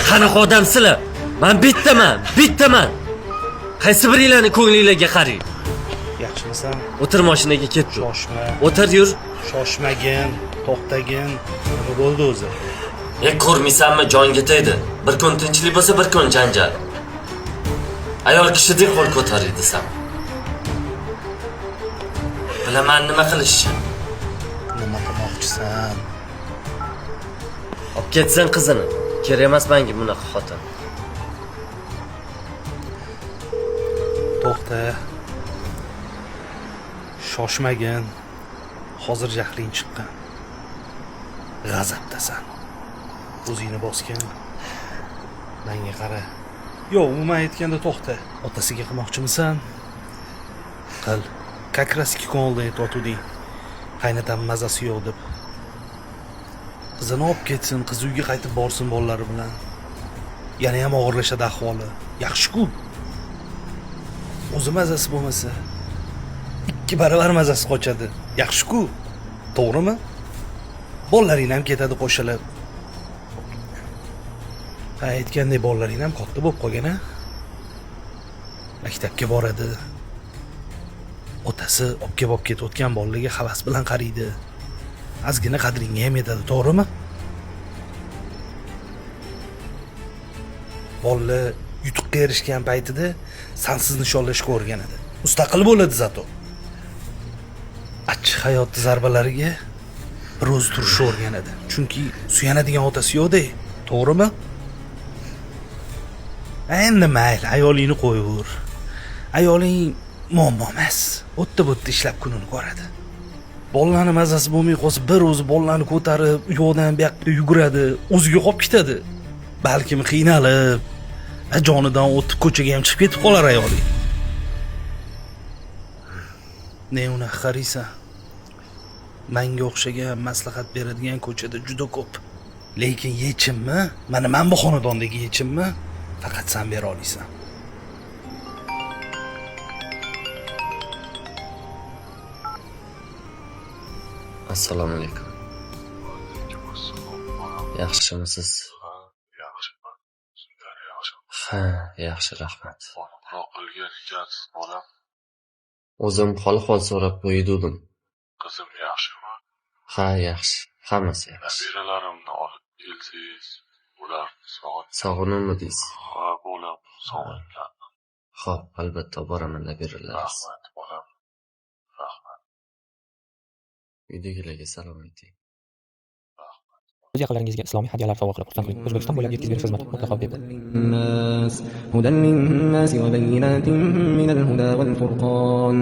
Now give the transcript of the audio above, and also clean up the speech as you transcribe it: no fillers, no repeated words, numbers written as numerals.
Qanaqa odamsizlar? Men bittaman, bittaman. Qaysi biringlarni ko'nglinglarga qarang. Yaxshimisan? O'tir mashinaga ketdi. Shoshma. O'tir yur. Shoshmagin, to'xtagin. Nima bo'ldi o'zi? E ko'rmaysanmi, jonga tegdi. Bir kun tinchlik bo'lsa, bir kun janjal. Ayol kishidek qo'l ko'taradi desam. Bilaman nima qilishni. Nima qilmoqchisan? Olib ketsin qizini. Kerak emas menga bunaqa xotin. To'xta. Shoshmagin. Hozir jahling chiqqan. G'azabdasan. O'zingni bosgin. Menga qara. Yo'q, umuman aytganda to'xta. Otasiga qilmoqchimisan? Qil. Как раз 2 kun oldin aytayotganding. Qaynatam mazasi yo'q deb. Qizini olib ketsin, qiz uyga qaytib borsin bolalari bilan. Yana ham og'irlashadi ahvoli. Yaxshi-ku. O'zi mazasi bo'lmasa, 2 baravar mazasi qochadi. Yaxshi-ku. To'g'rimi? Bolalaring ham ketadi qo'shilib. Ha, aytgandek bolalaring ham katta bo'lib qolgan a? Maktabga boradi. Otasi olib kelib olib ketayotgan bolalarga havas bilan qaraydi. Ozgina qadringga ham yetadi, to'g'rimi? Bolalar yutuqqa erishgan paytida sansiz nishonlashga o'rganadi. Mustaqil bo'ladi zato. Achchiq hayot zarbalariga bir o'zi turishni o'rganadi. Chunki suyanadigan otasi yo'q-da, to'g'rimi? Endi mayli, ayolingni qo'yaver. Ayoling muammo emas. O'tda-bo'tda ishlab kunini ko'radi. Bolalarni mazasi bo'lmay qolsa, bir o'zi bolalarni ko'tarib, u yoqdan bu yoqqa yuguradi, o'ziga qolib ketadi. Balkim qiynalib, jonidan o'tib ko'chaga ham chiqib ketib qolar ayoling. Ne unaqa qaraysan? Menga o'xshagan maslahat beradigan ko'chada juda ko'p. Lekin yechimmi? Mana men bu xonadondagi yechimmi? Faqat sen bera olasan. Assalomu alaykum. Yaxshimisiz? Ha, yaxshiman. Sizlar yaxshimi? Ha, yaxshi, rahmat. Qo'ng'iroq qilgan ekansiz, bolam. O'zim hol-ahvol so'rab qo'yuvdim. Qizim yaxshimi? Ha, yaxshi. Hammasi yaxshi. Nabiralarimni olib kelsangiz, ularni sog'in. Sog'inuvmidingiz? Ha, bolam, sog'ingandim. Xo'p, albatta boraman nabiralaringiz. Rahmat, bolam. Rahmat. Uydagilarga salom ayting. O'z yaqinlaringizga islomiy hadyalar sovg'a qilib xursand qiling. O'zbekiston bo'ylab yetkazib berish xizmati mutlaqo bepul. هدى للناس وبينات من الهدى والفرقان.